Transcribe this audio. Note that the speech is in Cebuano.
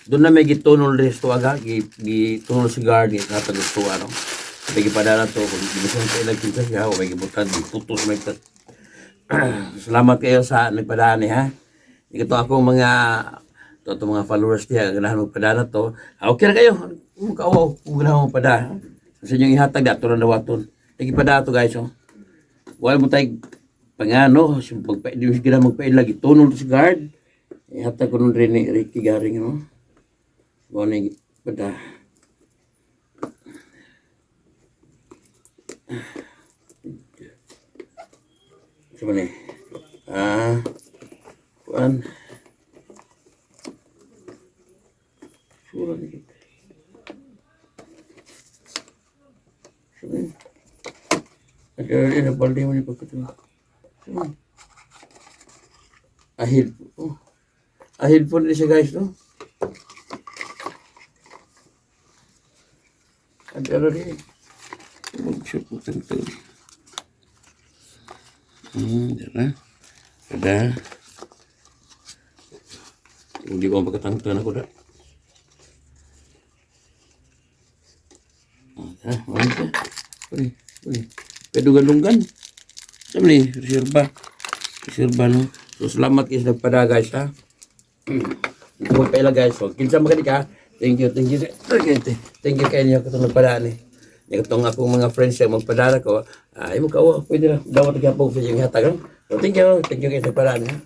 Doon na may gitunol rin sa tuwaga, gitunol si guard, gihatag sa tuwa, no? May gipadala to, kung di siya kailag kinsa siya, o may gibutan, gitutos, may Salamat kayo sa nagpadaan eh, ha. Ito akong mga to mga followers niya, ganahan magpadana to. Ah, okay na kayo. Kung kauwaw, kung ganahan magpada. Sa inyong ihatag, dato na dawaton. Nagpadaan to, guys, oh. Wala mo tayo pangano, di mo ganahan magpailag, itunol to si guard. Ihatag ko nun rin ni Ricky Garing, no? Wala na pada. Sa ni? Ah, kuan. Sura ni kita. Sabi. Ada ada balde mo ni pagkatun. Sabi. Ahil. Oh. Ahil po ni siya, guys, no? Ada ada ni. Mag-shoot mo tangtang. Dara. Ada. Hindi ko pagkatangtang ako da. Ah, wala siya. Uy, uy. Pedugan-lunggan. Sabi ni, reserba. Reserba, no? So, salamat kayo sa nagpada, guys, ha? Huwag paila, guys. So, kinsa magani ka. Thank you, thank you. Thank you, thank you kayo niyo katong nagpada ni. Yung katong akong mga friends yung magpadala ko. Ay mo kawa, pwede na. Dawat gyapon sa inyong hatag. So, thank you. Thank you kayo sa nagpada ni, ha?